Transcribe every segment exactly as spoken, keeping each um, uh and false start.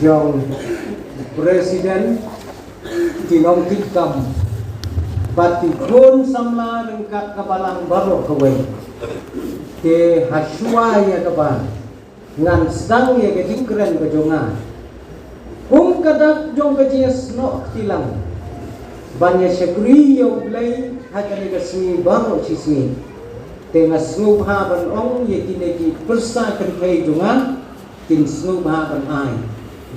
jong President, ki nongkitkam bad ki khun samla ryngkat ka balang baroh kawei. Te ha shuwa ïa kaba ngan sdang ïa ka jingkren ka jong nga, kum ka dak jong ka jingïasnoh kti lang ban ïa shakri ïa U Blei ha kane ka sngi baroh shisngi. Te nga sngewbha ban ong ïa kine ki pyrsa kynthei jong nga kin sngewbha ban ai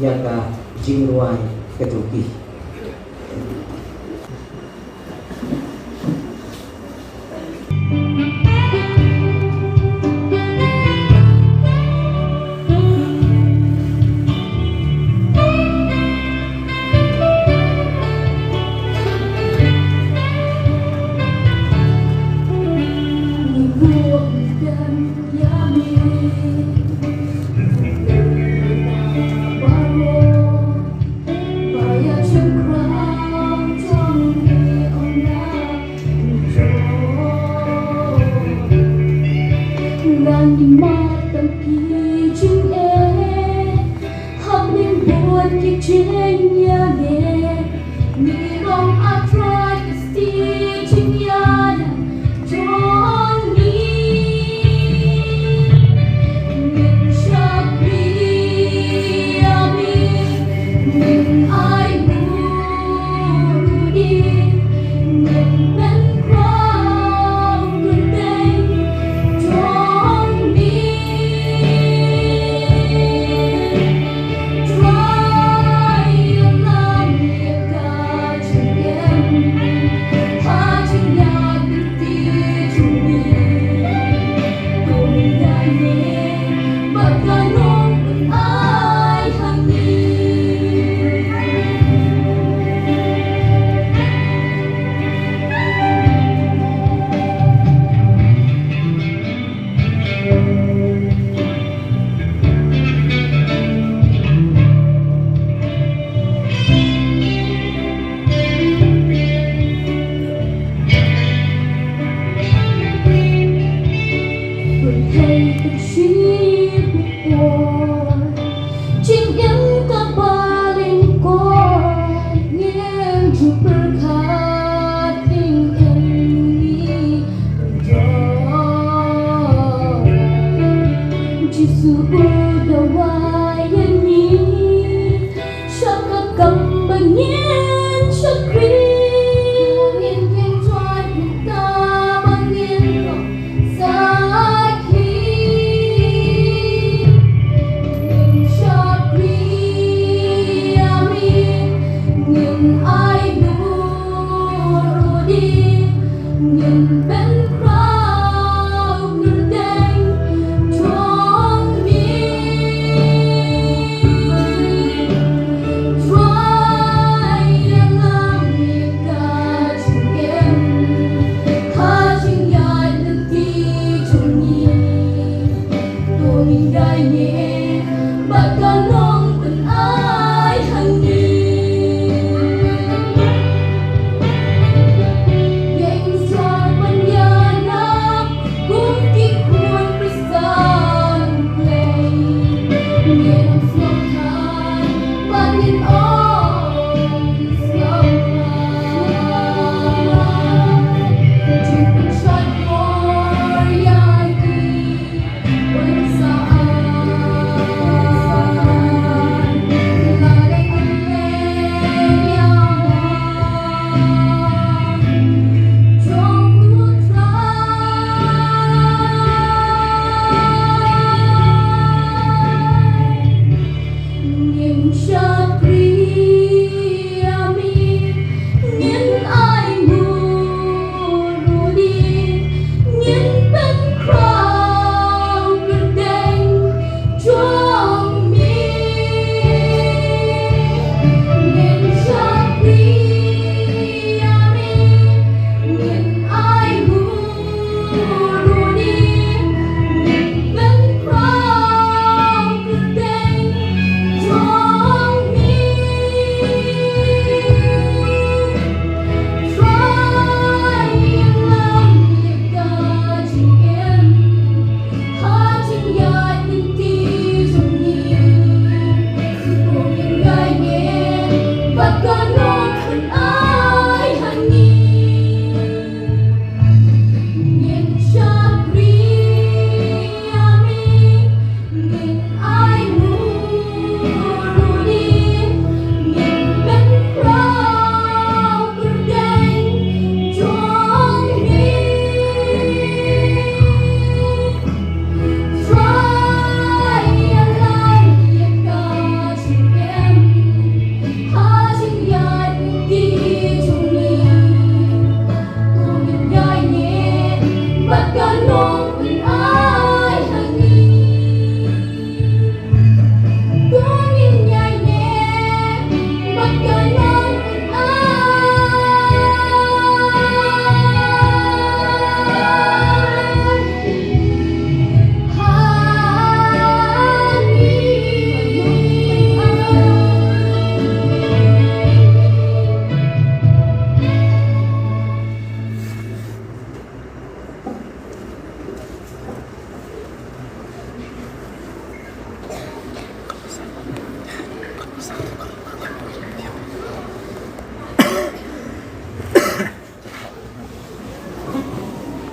ïa ka jingrwai ka jong ki.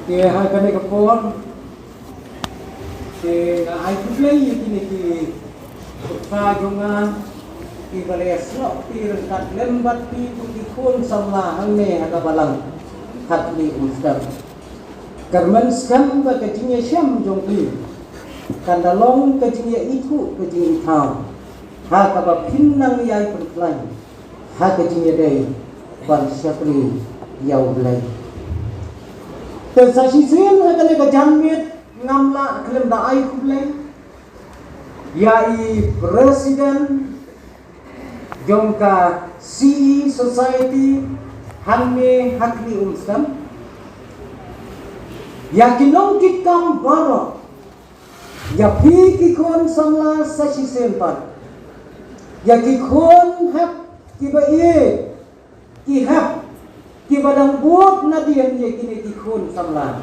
Te ha kane ka por te nga ai khublei ïa kine ki paidbah jong nga kiba la ïasoh ïa ka lem bad ki, ki khun samla hangne ha ka balang ha Khlieh Umstem. Kyrmen skhem ba ka jingïashem jong ki kan da long ka jingïaithuh ka jingithaw ha kaba phin nang ïai pynkylla ha ka jingïadei ban shakri ïa U Blei. Te sa shisien ha kane ka janmiet ngam lah khlem da ai khublei ïa i president jong ka C E Society hangne ha Khlieh Umstem, ïa ki nongkitkam baroh, ïa phi ki khun samla sa shisien pat, ïa ki khun hep kiba ïeit, ki hep kiba dang bud nadien ïa kine ki khun samla.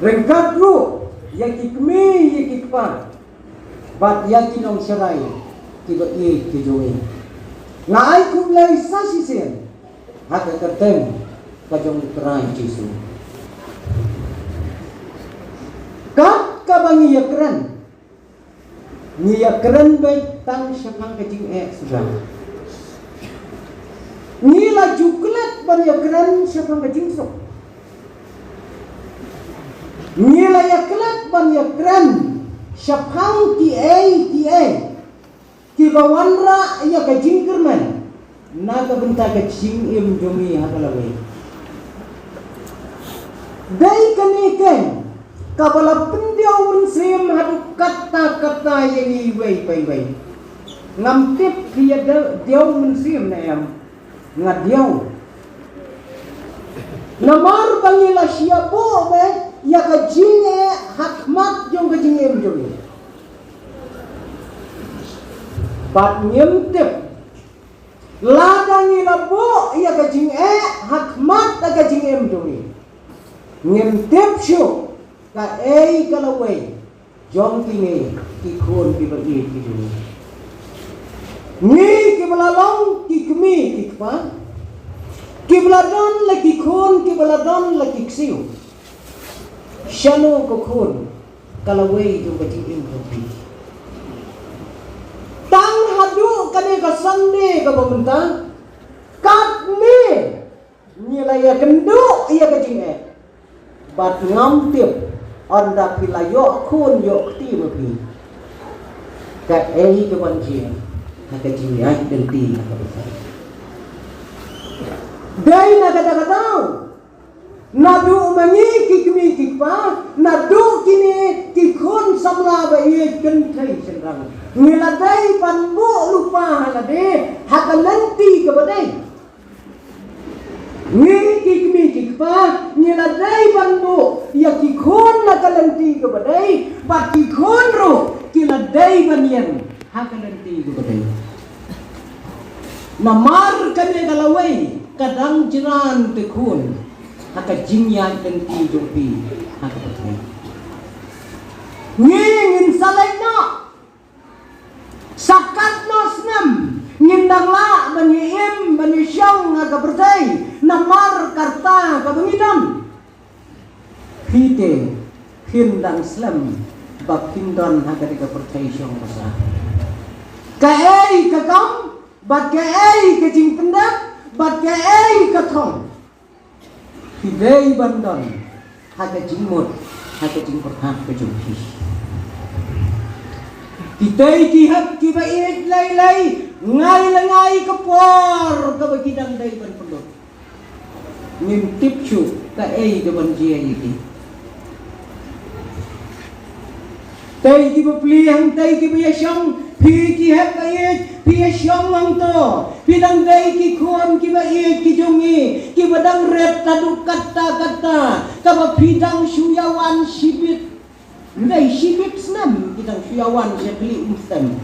Ryngkat ruh ïa ki kmie, ïa ki kpa bad ïa ki nongsharai kiba ïeit ki jong ngi. Nga ai khublei sa shisien ha ka kyrteng ka jong U Trai Jisu. Kat kaba ngi ïakren, ngi ïakren beit tang shaphang ka jingeh suda. Ngi la ju klet ban ïakren shaphang ka jingsuk. Ngi la ïa klet ban ïakren shaphang kiei kiei kiba wanrah ïa ka jingkyrmen na ka bynta ka jingim jong ngi ha ka lawei. Dei kane keiñ kaba la pyndiaw mynsiem haduh katta katta ïa ngi iwei pa iwei. Ngam tip phi ïa diaw mynsiem ne em. Nga diaw. Namar ba ngi la shah buh beit ïa ka jingeh ha khmat jong ka jingim jong ngi. Bad ngim tip, lada ngi la buh ïa ka jingeh ha khmat ka jingim jong ngi, ngim tip shuh kaei ka lawei jong kine ki khun kiba ïeit ki jong ngi. Ngi kiba la long ki kmie ki kpa, kiba la don la ki khun, kiba la don la ki ksiew, shano ka khun ka lawei jong ka jingim jong phi? Tang haduh kane ka Sunday kaba mynta, katne ngi la ïakynduh ïa ka jingeh. Bad ngam tip, ynda phi la ïoh khun ïoh kti ma phi, kaei kaban jia ha ka jingïaid lynti ha ka bynta. Dei na kata ka daw, naduh ma ngi ki kmie ki kpa, naduh kine ki khun samla ba ïeit kynthei shynrang, ngi la dei ban buh lypa ha lade ha ka lynti kaba dei. Ngi ki kmie ki kpa ngi la dei ban buh ïa ki khun na ka lynti kaba dei, bad ki khun ruh ki la dei ban ïeng ha ka lynti kaba dei. Namar kane ka lawei ka dang jrang te khun ha ka jingïaid lynti jong phi ha ka pyrthei. Ngi ngin sa leit noh. Sa katno snem ngin dang lah ban ïa-im ban ïashong ha ka pyrthei namar ka rta kaba ngi don? Phi te phin dang slem ba phin don ha kata ka pyrthei shong basa. Kaei ka kam bad kaei ka jingpyndep bad kaei ka thong? Phi dei ban don ha ka jingmut, ha ka jingpyrkhat ka jong phi. Kitei ki hep kiba ïeit lei lei, nga ai lyngngai ka por kaba ki dang dei ban pynlut. Ngim tip shuh kaei kaban jia ïa ki. Tei kiba plie hangtei kiba ïashong, phi ki hep ba ïeit, phi ïashong hangto. Phi dang dei ki khun kiba ïeit ki jong ngi, kiba dang rit haduh katta katta kaba phi dang shu ïawan shibit. Ym dei shibit snem ki dang shu ïawan sha Khlieh Umstem.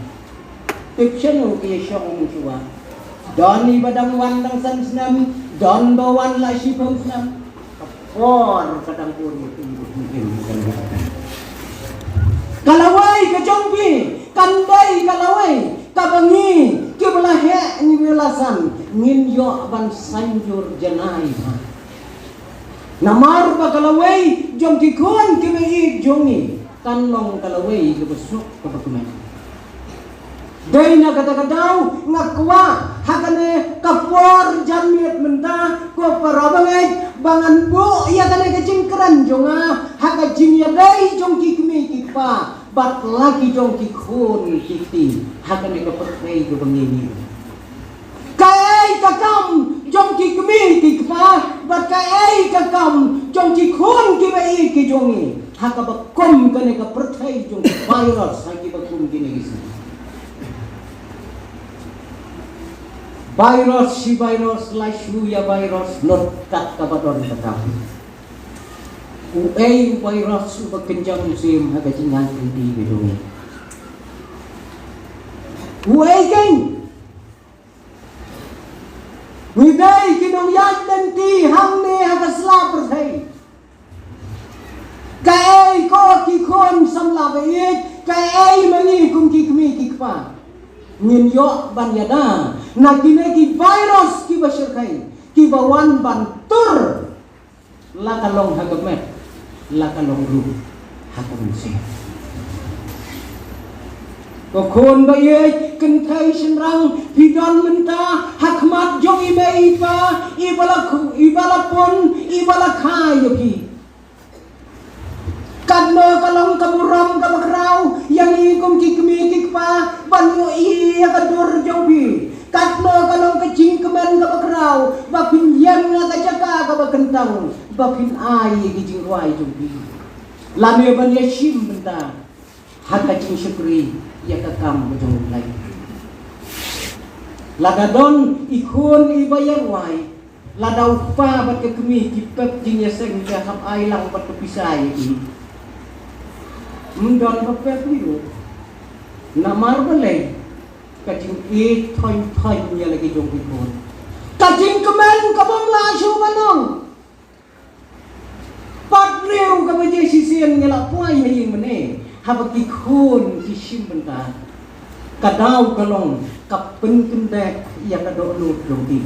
Tip shano ki ïashong mynshuwa. Don iba dang wan dang san snem, don ba wan la shiphew snem. Ka por ka dang bun ïa phi. Ka lawei ka jong phi kan dei ka lawei kaba ngi kiba la heh ngi la san ngin ïoh ban saiñjur janai bha. Namar ba ka lawei jong ki khun kiba ïeit jong ngi kan long ka lawei kaba suk kaba kmen. Dei na kata ka daw nga kwah ha kane ka por janmiet mynta, ko para bangeit, ba ngan buh ïa kane ka jingkren jong nga ha ka jingïadei jong ki kmie ki kpa bad la ki jong ki khun ki kti ha kane ka pyrthei kaba ngi ïeit. Kaei ka kam jong ki kmie ki kpa bad kaei ka kam jong ki khun kiba ïeit ki jong ngi ha kaba kum kane ka pyrthei jong ki virus ha kiba kum kine ki sngi. Virus shi virus la shu ïa virus lut kat kaba don ka kam. Uei u virus uba kynjam u sim ha ka jingïaid lynti ka jong ngi? Uei keiñ? Ngi dei ki nongïaid lynti hangne ha ka sla pyrthei. Kaei ko ki khun samla ba ïeit, kaei ma ngi kum ki kmie ki kpa, ngin ïoh ban ïada na kine ki virus kiba shyrkhei kiba wan ban tur. La ka long ha ka met, la ka long ruh ha ka mynsiem. Ko khun ba ïeit, kynthei shynrang, phi don mynta ha khmat jong i mei i pa iba la khu-, iba la pun, iba la kha ïa phi. Katno ka long ka burom kaba khraw ïa ngi kum ki kmie ki kpa ban ïohi ïa ka dur jong phi. Katno ka long ka jingkmen kaba khraw ba phin ïeng ha ka jaka kaba kyntang ba phin ai ïa ki jingrwai jong phi. Lane ban ïashim bynta ha ka jingshakri ïa ka kam ka jong U Blei. Lada don i khun iba ïa rwai, lada u kpa bad ka kmie ki pep jingïaseng, ki hap ai lang bad ka pisa ïa ki. Ym don ba pep hi ruh. Namar balei? Ka jingïeit thoiñ thoiñ ïa la ki jong ki khun. Ka jingkmen ka bym lah shuh ban ong. Pat briew kaba je shisien ngi la poi ha ïing mane, haba ki khun ki shim bynta. Ka daw ka long ka pynkyndek ïa ka dohnud jong ki.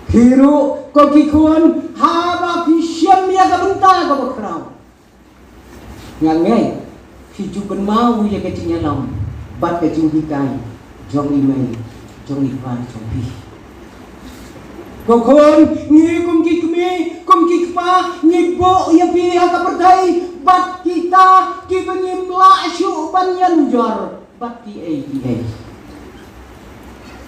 Phi ruh ko ki khun, haba phi shem ïa ka bynta kaba khraw, nga ngeit phi ju kynmaw ïa ka jingïalam bad ka jinghikai jong i mei jong i pa jong phi. Ko khun, ngi kum ki kmie kum ki kpa ngi buh ïa phi ha ka pyrthei bad kita kiba ngim lah shuh ban ïanujor bad kiei kiei.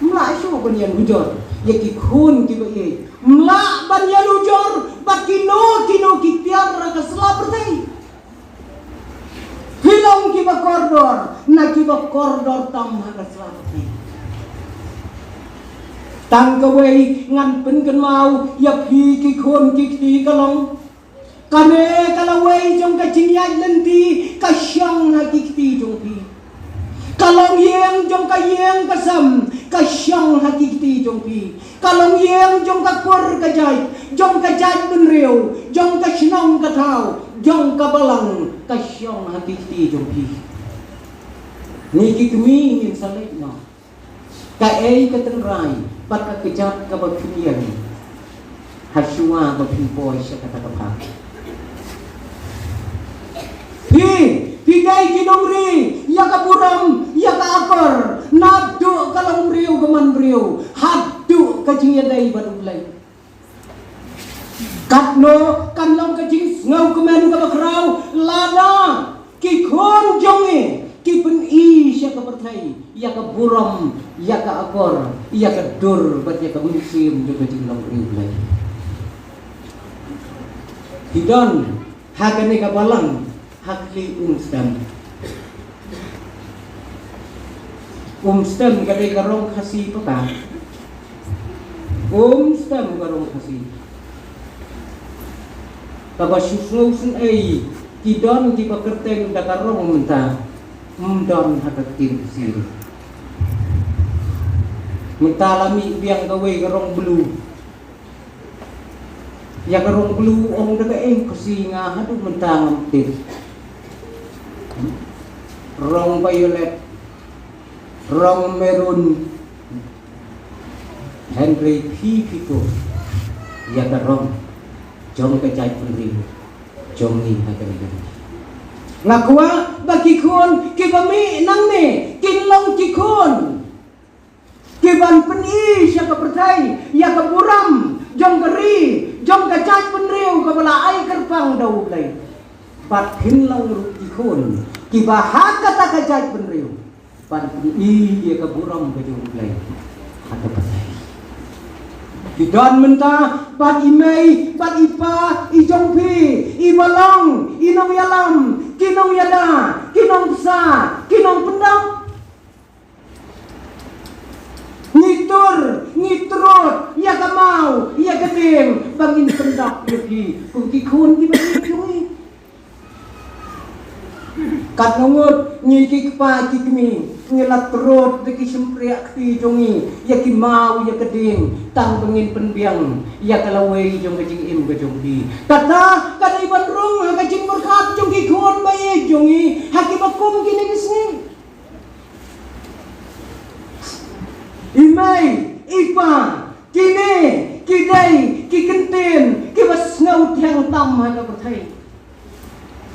Ym lah shuh ban ïanujor ïa ki khun kiba ïeit. Ym lah ban ïanujor bad kino kino ki tiar ha ka sla pyrthei. Phi long kiba kordor na kiba kordor tam ha ka sla pyrthei. Tang kawei ngan pynkynmaw ïa phi ki khun ki kti ka long, kane ka lawei jong ka jingïaid lynti ka shong ha ki kti jong phi. Ka longïing jong ka ïing ka sem ka shong ha ki kti jong phi. Ka longïing jong ka kur ka jait, jong ka jaitbynriew, jong ka shnong ka thaw, jong ka balang ka shong ha ki kti jong phi. Ngi ki kmie ngin sa leit noh. Kaei ka tynrai bad ka kjat kaba phin ïeng ha shuwa ba phin poi sha kata ka phang? Phi, phi dei ki nongri ïa ka burom ïa ka akor naduh ka longbriew ka manbriew haduh ka jingïadei bad U Blei. Katno kan long ka jingsngewkmen kaba khraw lada ki khun jong ngi ki pyni sha ka pyrthei ïa ka burom, ïa ka akor, ïa ka dur bad ïa ka mynsiem jong ka jinglong ri U Blei. Ki don ha kane ka balang ha khlieh Umstem. Umstem ka dei ka rong Khasi paka. Umstem ka rong Khasi. Kaba shu sngew sngewsih ki don kiba kyrteng da ka rong mynta. Ym don ha ka ktien Khasi. Mynta la mih biang kawei ka rong Blue. Ïa ka rong Blue ong da kaei Khasi nga haduh mynta ngam tip. Rong violet, rong maroon. Hynrei phi phi ko ïa ka rong jong ka jaitbynriew. jong ngi ha kane ka ri. Nga kwah ba ki khun kiba mih nangne kin long ki khun kiban pyni sha ka pyrthei ïa ka burom jong ka ri, jong ka jaitbynriew kaba la ai kyrpang da U Blei. Bad kin long ruh ki khun kiba ha kata ka jaitbynriew ban pyni ïa ka burom ka jong U Blei ha ka pyrthei. Ki don mynta bad i mei bad i pa i jong phi, iba long i nongïalam, ki nongïada, ki nongpysa, ki nongpyndap. Ngi tur, ngi trud ïa ka maw, ïa ka dieng ba ngin pyndap ïa ki kum ki khun kiba ngi jong ngi. Katno ngut ngi ki kpa ki kmie ngi la trud da ki shympriah kti jong ngi ïa ki maw ïa ka dieng tang ba ngin pynbiang ïa ka lawei jong ka jingim ka jong ki. Kata ka dei ban rung ha ka jingpyrkhat jong ki khun ba ïeit jong ngi ha kiba kum kine ki sngi. I mei i pa, kine ki dei ki kyntien kiba sngewthiang tam ha ka pyrthei.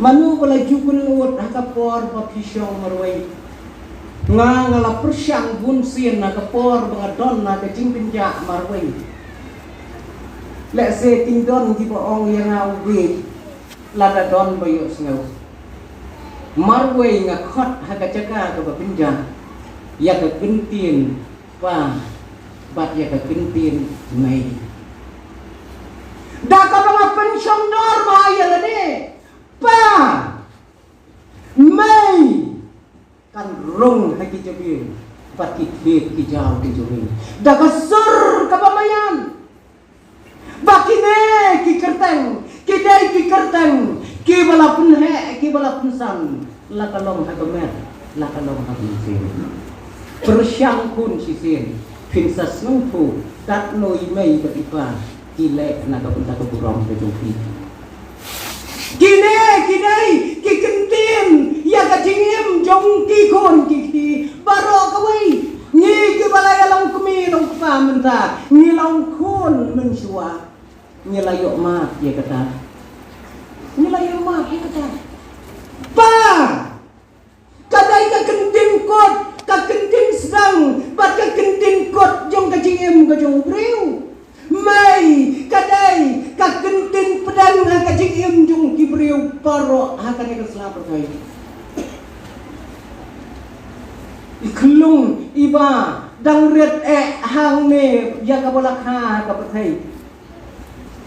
Mano ba la ju kynnoh ha ka por ba phi shong marwei? Nga, nga la pyrshang bun sien ha ka por ba nga don ha ka jingpynjah marwei. Lehse kin don kiba ong ïa nga, u bieit, lada don ba ïohsngew. Marwei nga khot ha ka jaka kaba pynjah ïa ka kyntien pa bad ïa ka kyntien mei. Da kaba nga pynshongdor ba ïa lade pa, mei, kan rung ha ki jabieng bad ki thied ki jaw ki jong ngi da ka sur kaba maïan. Ba kine ki kyrteng ki dei ki kyrteng kiba la pynheh kiba la pynsan, la ka long ha ka met, la ka long ha ka mynsiem. Pyrshang khun shisien, phin sa sngewthuh katno i mei bad i pa ki leh na ka bynta ka burom ka jong phi. Kine ki dei ki kyntien ïa ka jingim jong ki khun ki kti baroh kawei. Ngi kiba la ïa long kmie long kpa mynta, ngi long khun mynshuwa, ngi la ïoh mad ïa kata. Ngi la ïoh mad ïa kata. Pa, ka dei ka kyntien kut, ka kyntien sdang bad ka kyntien kut jong ka jingim ka jong u briew. Mei, ka dei ka kyntien pdeng ha ka jingim jong ki briew baroh ha kane ka sla pyrthei. I khyllung iba dang rit eh hangne ïa kaba la kha ha ka pyrthei.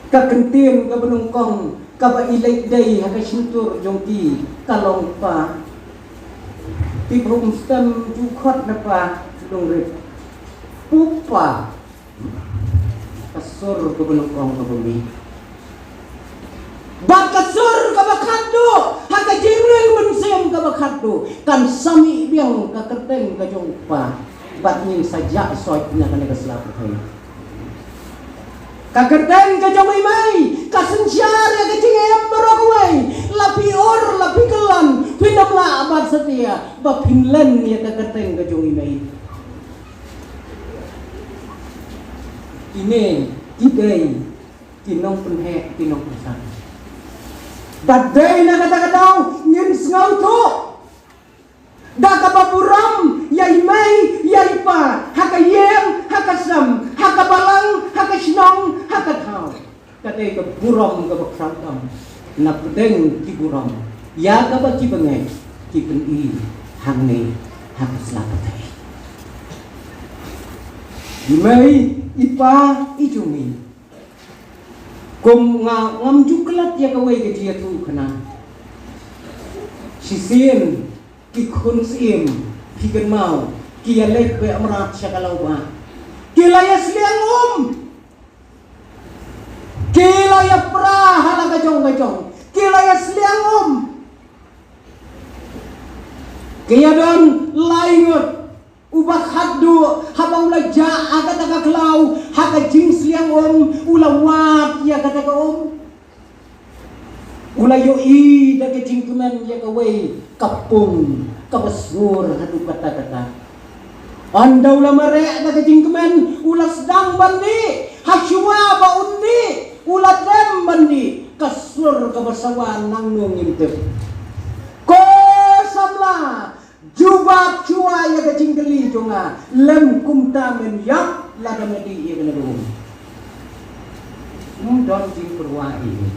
Ka kyntien kaba nyngkong kaba i leit dei ha ka shyntur jong ki ka long pa. Phi brum stem ju khot na pa, long rit. Pupa. Ka sur kaba nyngkong kaba mih. Bad ka sur kaba khatduh ha ka jingrwai mynsiem kaba khatduh kan sa mih biang ka kyrteng ka jong u pa. Bad ngin sa jah soit na kane ka sla pyrthei. Ka kyrteng ka jong i mei ka synshar ïa ka jingim baroh kawei. La phi ur la phi kyllon, phin ym lah ban satia ba phin len ïa ka kyrteng ka jong i mei. Kine ki dei ki nongpynheh ki nongpynsan. Bad dei na kata ka daw ngin sngewthuh da kaba burom ïa i mei ïa i pa ha ka ïing ha ka sem, ha ka balang ha ka shnong ha ka thaw. Ka dei ka burom kaba khraw tam na pdeng ki burom ïa kaba ki bangeit ki pyni hangne ha ka sla pyrthei. I mei i pa i jong ngi. Kum nga ngam ju klet ïa kawei ka jingïathuhkhana. Shisien ki khun syiem phi kynmaw ki ïaleh beh mrad sha ka lawbah. Ki la ïasliang um. Ki la ïapra ha la ka jong ka jong. Ki la ïasliang um. Ki ïadon lai ngut. Uba khatduh haba u la jah ha kata ka khlaw ha ka jingsliang um, u la wad ïa kata ka um. U la ïohi da ka jingkmen ïa kawei ka pung kaba sngur haduh katta katta. Ynda u la mareh da ka jingkmen u la sdang ban dih, ha shuwa ba un dih u la dem ban dih. Ka sur kaba sawa nangno ngim tip. Ko samla, jubab shuwa ïa ka jingkylli jong nga, lem kumta men ïap lada me dih ïa kane ka um. Um don jingpyrwa ïa i.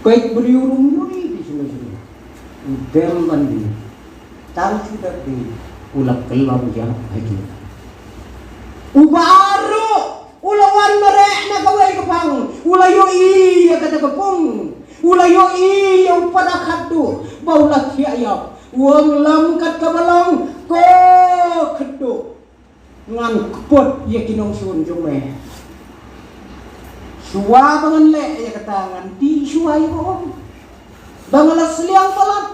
Peit briew ruh ym ïohi di shuwa shuwa. U dem ban dih. Tang shu dep dih, u la kyllon ïap ha jong u. Uba ar ruh u la wan mareh na kawei ka phang, u la ïohi ïa kata ka pung, u la ïohi ïa u para khatduh ba u la thiah ïap. U ong lem kat kaba long, ko khatduh, ngan kput ïa ki nongshun jong me. Shuwa ba ngan leh ïa kata, ngan dih shuwa ïa ka um ba nga la sliang palat.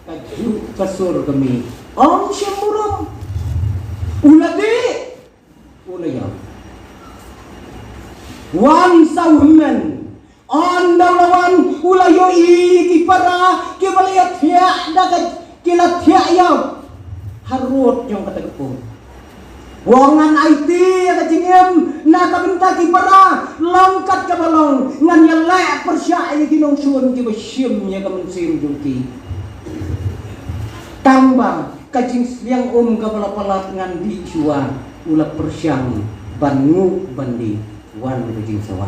Ka juh ka sur ka mih. Ym shym burom. U la dih, u la ïap. Wan sa u hynmen. Ynda u la wan, u la ïohi ki para kiba la ïathiah da ka, ki la thiah ïap harud jong kata ka pung. Wan, ngan aiti ïa ka jingim na ka bynta ki para, long kat kaba long, ngan ïaleh pyrshah ïa ki nongshun kiba shim ïa ka mynsiem jong ki. Tang ba ka jingsliang um kaba la palat ngan dih shuwa, u la pyrshang ban nguh ban dih. Wan ka jingsawa.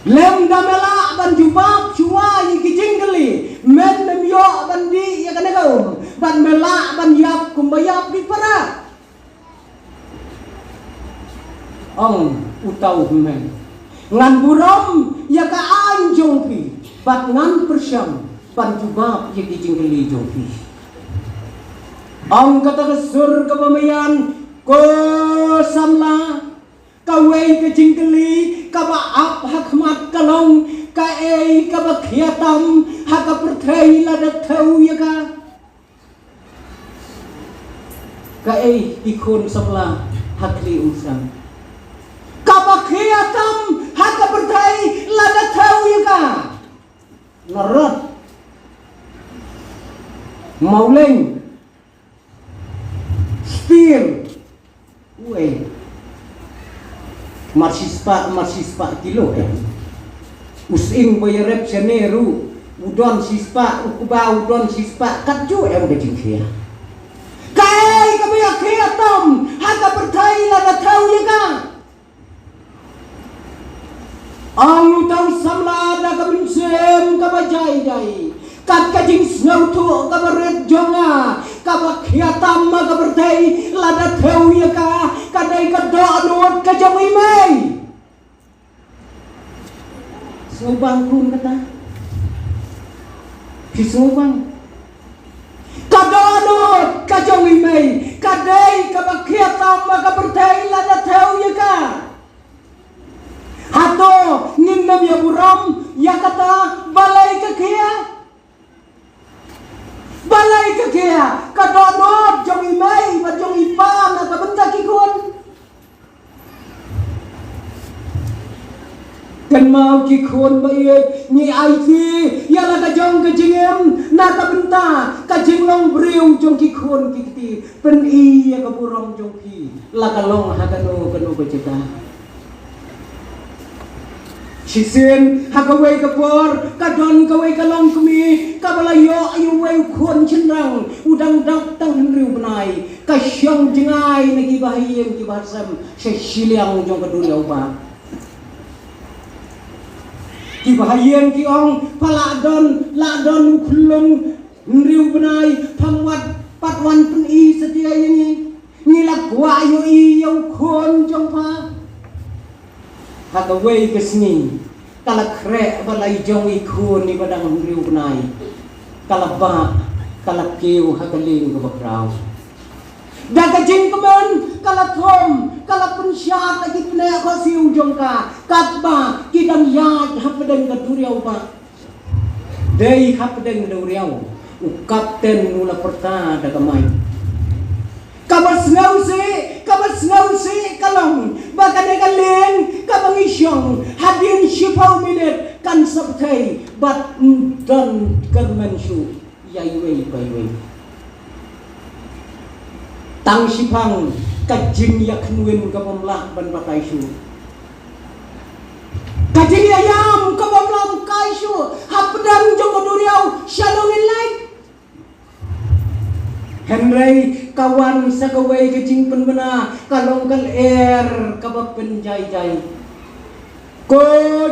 Lem da me lah ban jubab shuwa ïa ki jingkylli, men mem ïoh ban dih ïa kane ka um, bad me lah ban ïap kumba ïap ki para. Ong uta u hynmen, ngan burom ïa ka aiñ jong phi, bad ngan pyrshang ban jubab ïa ki jingkylli jong phi. Ong kata ka sur kaba maïan, ko samla, kawei ka jingkylli kaba ap ha khmat ka long, kaei kaba khia tam ha ka pyrthei lada thew ïa ka? Kaei ki khun samla ha khlieh umsang? Kaba khia tam ha ka pyrthei lada thew ïa ka? Narod. Mawleng. Steel. Uei. Mar shispah, mar shispah kilo em. U sying ba ïarep shane ruh u don shispah, u kba u don shispah, katjuh em ka jingkhia. Kaei kaba ïakhia tam ha ka pyrthei lada thew ïa ka? Ong uta u samla da ka mynsiem kaba jai jai, kat ka jingsngewthuh kaba rit jong nga, kaba khia tam ha ka pyrthei lada thew ïa ka, ka dei ka dohnud ka jong i mei. Sngewbang khun kata. Phi sngewbang. Ka dohnud ka jong i mei ka dei kaba khia tam ha ka pyrthei lada thew ïa ka. Hato ngin nym ïa burom ïa kata, balei ka khia? Balei ka khia? Ka dohnud jong i mei bad jong i pa na ka bynta ki khun. Kynmaw ki khun ba ïeit, ngi aiti ïa la ka jong ka jingim na ka bynta ka jinglong briew jong ki khun ki kti. Pyni ïa ka burom jong phi la ka long ha kano kano ka jaka. Shisien ha kawei ka por ka don kawei ka longkmie kaba la ïoh ïa uwei u khun shynrang u dang dap tang hynriew bnai, ka shong jngai na ki bahaïing ki bahasem sha shiliang jong ka duriaw bah. Ki bahaïing ki ong, pha lah don, lah don u khyllung hynriew bnai, pham wat pat wan pyni satia ïa ngi. Ngi la kwah ïohi ïa u khun jong pha. Ha kawei ka sngi ka la khreh ba la i jong i khun iba dang hynriew bnai, ka la bah, ka la kiew ha ka lieng kaba khraw. Da ka jingkmen ka la thom, ka la pynshad ha ki pneh khohsiew jong ka, katba ki dang ïaid hapdeng ka duriaw bah. Dei hapdeng duriaw u kapten u la pyrta da ka mic. Kaba sngewsih, kaba sngewsih ka long ba kane ka lieng kaba ngi shong, hadien shiphew minit kan sa pyrthei bad ym don kyrmen shuh ïa iwei pa iwei. Tang shiphang ka jingïakhynwin kabym lah ban batai shuh. Ka jingïalam kaba mlam kai shuh hapdeng jong ka duriaw, sha nongin lai. Hynrei ka wan sa kawei ka jingpynbna, ka long ka lyer kaba pynjai jai. Ko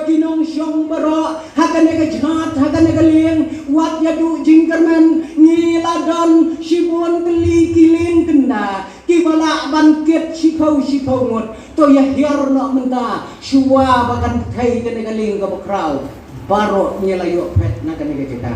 ki nongshong baroh ha kane ka jhat, ha kane ka lieng, wat ïaduh jingkyrmen, ngi la don shibun tylli ki lieng kynda kiba lah ban kit shiphew shiphew ngut. To ïa hiar noh mynta, shuwa ba kan thei kane ka lieng kaba khraw. Baroh ngi la ïoh phet na kane ka jaka.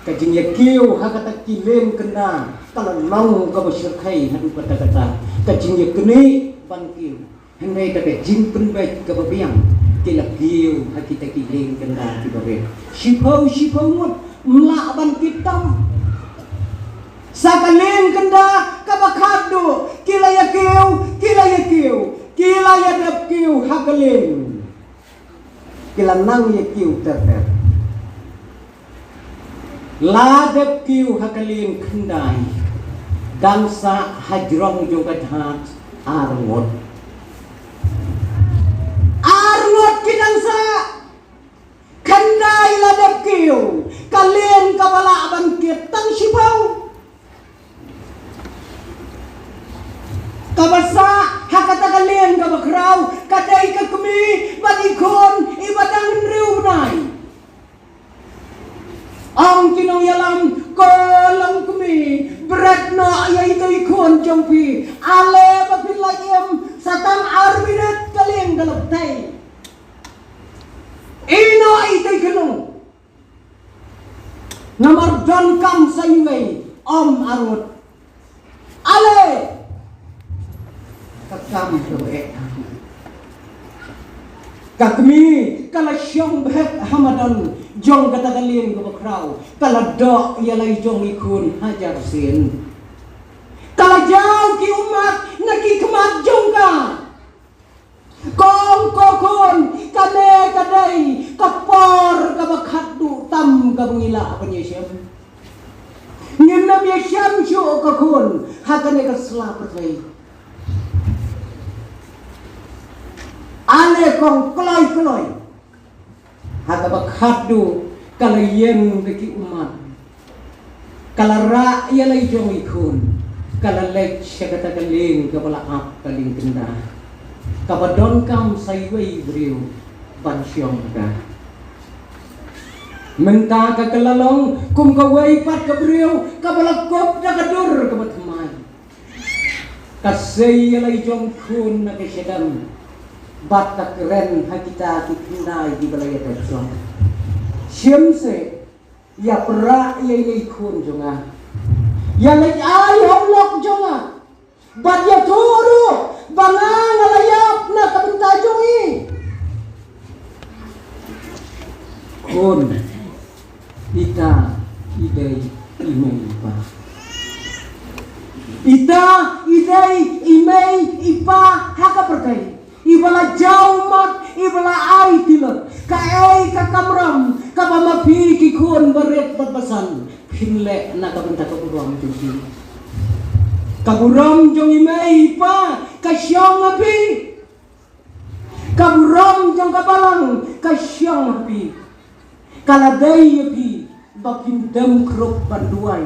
Ka jingïakiew ha kata ki lieng kynda ka la long kaba shyrkhei haduh katta katta. Ka jingïaknieh ban kiew. Hynrei da ka jingpynbeit kaba biang, ki la kiew ha kita ki lieng kynda kiba rit. Shiphew shiphew ngut, ym lah ban kit tam. Sa ka lieng kynda kaba khatduh, ki la ïakiew, ki la ïakiew, ki la ïadep kiew ha ka lieng. Ki la nang ïakiew ter ter. La dep kiew ha ka lieng khyndai, dang sah hajrong jong ka jhat ar ngut. Ar ngut ki dang sah. Khyndai la dep kiew, ka lieng kaba lah ban kit tang shiphew. Kaba sah ha kata ka lieng kaba khraw ka dei ka kmie bad i khun iba dang hynriew bnai. Ong ki nongïalam, ko long kmie, bret noh ïa ito i khun jong phi. Ale ba phin lait im, sa tang ar minit ka lieng ka la btei. Ïehnoh ito i khynnah. Namar donkam sa iwei, ym ar ngut. Ale! Ka kam kaba eh. Ka kmie ka la shong bhet ha madan jong kata ka lieng kaba khraw, ka la doh ïa la i jong i khun hajar sien. Ka la jaw ki ummat na ki khmat jong ka. Kong ko khun, kane ka dei ka por kaba khatduh tam kaba ngi lah ban ïashem. Ngin ym ïashem shuh ko khun ha kane ka sla pyrthei. Ale kong kloi kloi. Ha kaba khatduh ka la ïeng da ki ummat. Ka la rah ïa la i jong i khun. Ka la leit sha kata ka lieng kaba la ap ka lieng kynda, kaba donkam sa iwei i briew ban shong ka. Mynta ka ka la long kum kawei pat ka briew kaba la kup da ka dur kaba thymmai. Ka sei ïa la i jong khun na ka shadem bad ka kren ha kita ki khyndai kiba la ïadep shong. Shim seh, ïa pra ïa i khun jong nga. Ïa leit ai ha u lok jong nga. Bad ïathuh ruh ba nga nga la ïap na ka bynta jong i. Khun, ita i dei i mei i pa. Ita i dei i mei i pa ha ka pyrthei. Iba la jaw mat, iba la ai tilot. Kaei ka kamram kaba ma phi ki khun barit bad basan phin leh na ka bynta ka burom jong phi? Ka burom jong i mei i pa ka shong ha phi. Ka burom jong ka balang ka shong ha phi. Ka la dei ïa phi ba phin dem khrup ban duwai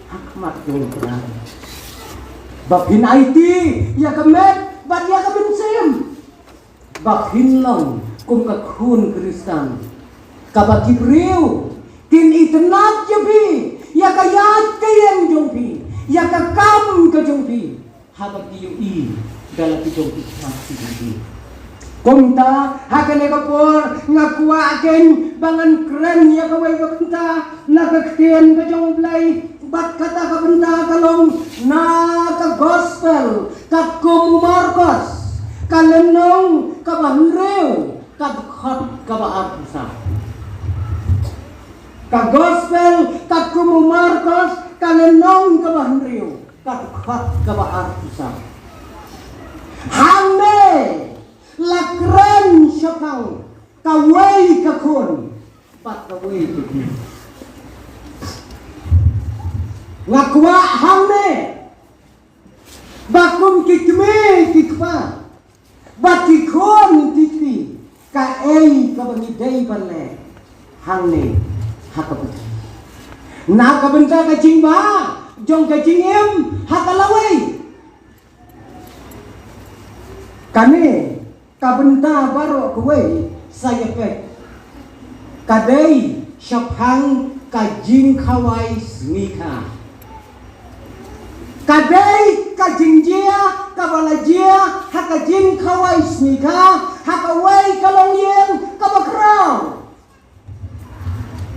ha khmat jong u Trai. Ba phin aiti ïa ka met bad ïa ka mynsiem. Ba phin long kum ka khun Khristan kaba ki briew kin itynnad ïa phi, ïa ka ïaid ka ïeng jong phi, ïa ka kam ka jong phi. Haba ki ïohi da la ki jong ki khmat ki jong ki. Kumta ha kane ka por nga kwah kein ba ngan kren ïa kawei ka bynta na ka ktien ka jong U Blei, bad kata ka bynta ka long na ka gospel katkum u Markos, ka lynnong kaba hynriew, ka dkhot kaba arphew saw. Ka gospel katkum u Markos, ka lynnong kaba hynriew, ka dkhot kaba arphew saw. Hangne la kren shaphang kawei ka khun bad kawei ka kmie. Nga kwah hangne ba kum ki kmie ki kpa bad ki khun ki kti, Kaei kaba ngi dei ban leh hangne ha ka pyrthei na ka bynta ka jingbha jong ka jingim ha ka lawei? Kane ka bynta baroh kawei sa ïa peit ka dei shaphang ka jingkhawai sngi kha. Ka dei ka jingjia kaba la jia ha ka jingkhawai sngi kha ha kawei ka longïing kaba khraw.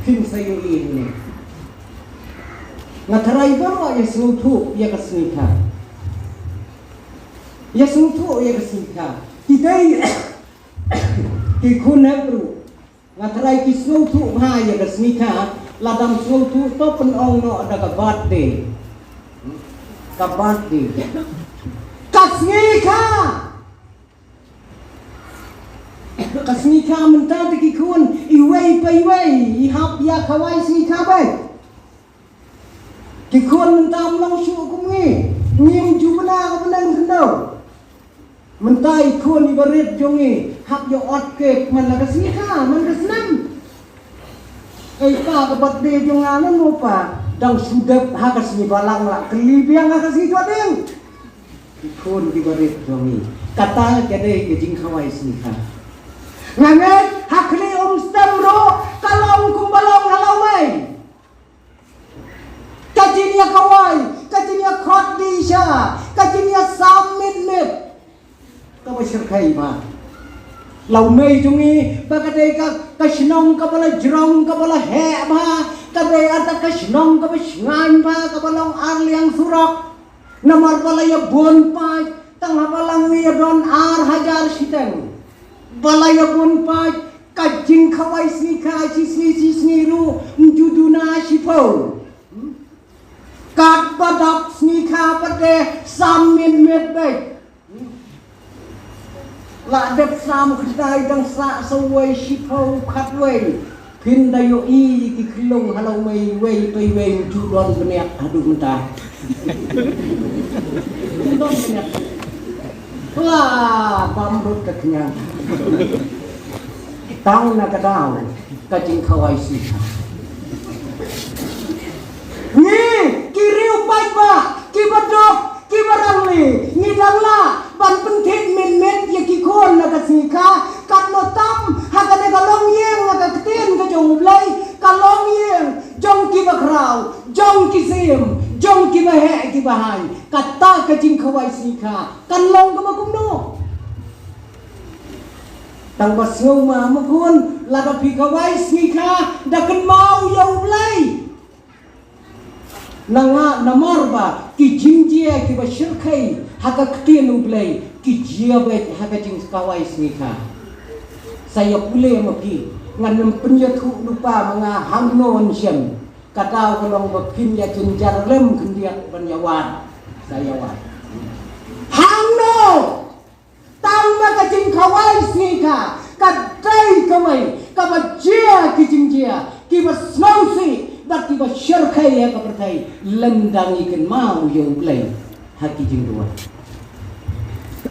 Phin sa ïohi hangne. Nga tharai baroh ïa sngewthuh ïa ka sngi kha. Ïa sngewthuh ïa ka sngi kha. Ki dei ki khun Hebru. Nga tharai ki sngewthuh bha ïa ka sngi kha. Lada ym sngewthuh to pynong noh da ka birthday. Ka birthday. Ka sngi kha. Ka sngi kha mynta te ki khun iwei pa iwei i hap ïa khawai sngi kha beit. Ki khun mynta ym long shuh kum ngi. Ngim ju bna ka bneng khyndew. Mynta i khun iba rit jong ngi hap ïa ot cake man la ka sngi kha man ka snem. Ei pa ka birthday jong nga nano pa dang shu dep ha ka sngi Balang la kylli biang ha ka sngi Judding. Ki khun kiba rit jong ngi. Kata ka dei ka jingkhawai sngi kha. Nga ngeit ha khlieh Umstem ruh ka long kumba long ha Lawmei. Ka jingïakhawai, ka jingïakhot dih sha, ka jingïasam mit mit. Kaba shyrkhei bha. Lawmei jong ngi ba ka dei ka, ka shnong kaba la jrong kaba la heh bha. Ka dei ata ka shnong kaba shngaiñ bha kaba long arliang surok. Namar ba la ïa bun paid tang haba la ngi ïa don ar hajar shiteng. Ba la ïa bun paid ka jingkhawai sngi kha shisngi shisngi ruh ym ju duna shiphew. Katba dap sngi kha pat te sam miet miet beit. La dep sam khyndai dang sah sawei shiphew khatwei. Phin da ïohi ki khyllung ha Lawmei iwei pa iwei ym ju don bniat haduh mynta. Ym don bniat. La bam rut ka khñiang. Tang na ka daw ka jingkhawai sngi kha. Ngi ki riew paidbah kiba duk kiba rangli ngi dang lah ban pynthied miet miet ïa ki khun na ka sngi kha. Katno tam ha kane ka longïing ha ka ktien ka jong U Blei ka longïing jong kiba khraw, jong ki syiem, jong kiba heh kiba haiñ. Kata ka jingkhawai sngi kha kan long kaba kumno? Tang ba sngewma ma khun lada phi khawai sngi kha da kynmaw ïa U Blei. Nanga namar ba ki jingjia kiba shyrkhei ha ka ktien U Blei ki jia beit ha ka jingkhawai sngi kha. Sa ïa pule ma phi ngan ym pynïathuh lypa ma nga hangno yn shem. Ka daw ka long ba phin ïa jynjar lem khyndiat ban ïa wad. Sa ïa wad. Hangno Tang ma ka jingkhawai sngi kha ka dei kawei kaba jia ki jingjia kiba sngewsih bad kiba shyrkhei ha ka pyrthei lymda ngi kynmaw ïa U Blei ha ki jingduwai.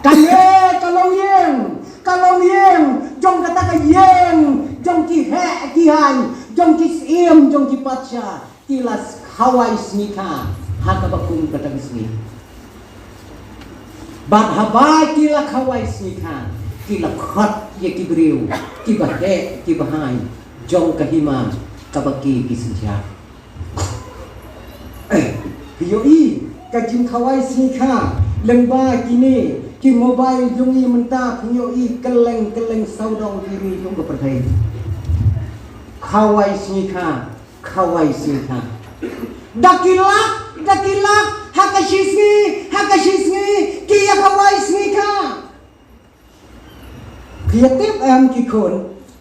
Kane ka longïing, ka longïing jong kata ka ïing jong ki heh ki haiñ, jong ki syiem, jong ki patsha ki la khawai sngi kha ha kaba kum kata ka sngi. Bad haba ki la khawai sngi kha ki la khot ïa ki briew kiba heh kiba haiñ jong ka hima kaba ki ki synshar. Phi ïohi ka jingkhawai sngi kha lyngba kine ki mobile jong ngi mynta phi ïohi kylleng kylleng sawdong ki ri jong ka pyrthei. Khawai sngi kha khawai sngi kha. Da ki lak da ki lak ha ka shisngi ha ka shisngi ki ïa khawai sngi kha. Ki ïa tip em ki khun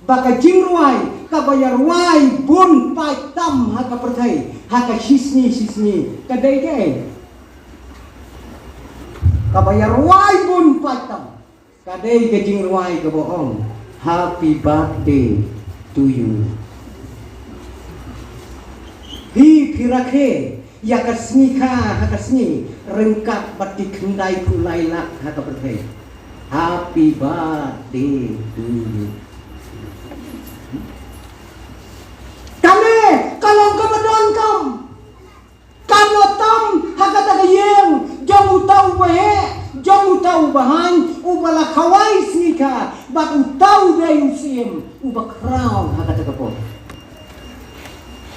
ba ka jingrwai kaba ïa rwai bun paid tam ha ka pyrthei ha ka shisngi shisngi ka dei kaei? Kaba ïa rwai bun paid tam. Ka dei ka jingrwai kaba ong Happy birthday to you. Phi phi rakhe ïa ka sngi kha ha ka sngi ryngkat bad ki khyndai phew lai lak ha ka pyrthei. Happy birthday to you. Bahan uba la khawai sngikha bad uta u dei u syiem uba khraw ha kata ka por.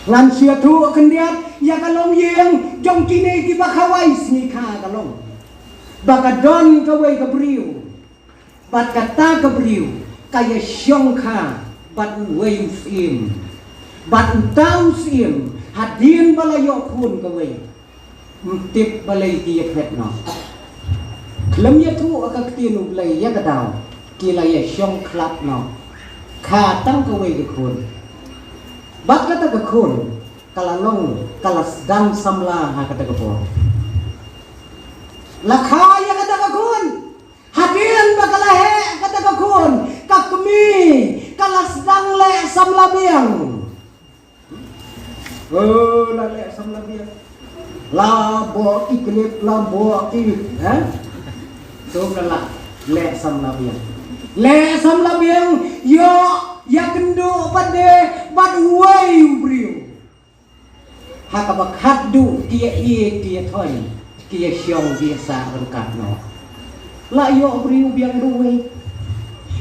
Ngan sngewthuh khyndiat ïa ka longïing jong kine kiba khawai sngikha ka long ba ka don kawei ka briew, bad kata ka briew ka ïashongkha bad uwei u syiem, bad uta u syiem hadien ba la ïoh khun kawei, ym tip balei ki ïaphet noh. Khlem ïathuh ha ka ktien U Blei ïa ka daw, ki la ïashong khlad noh. Kha tang kawei ka khun. Bad kata ka khun ka la long, ka la sdang samla ha kata ka por. La kha ïa kata ka khun. Hadien ba ka la heh kata ka khun, ka kmie ka la sdang leh samla biang. Oh, la leh samla biang. La bok i klip, la bok i, eh? To ka la leh samla biang. Leh samla biang, ïoh ïakynduh pat de bad uwei u briew. Ha kaba khatduh ki ïa ïeit, ki ïa thoiñ, ki ïa shong, ki ïa sah ryngkat noh. La ïoh briew biang da uwei.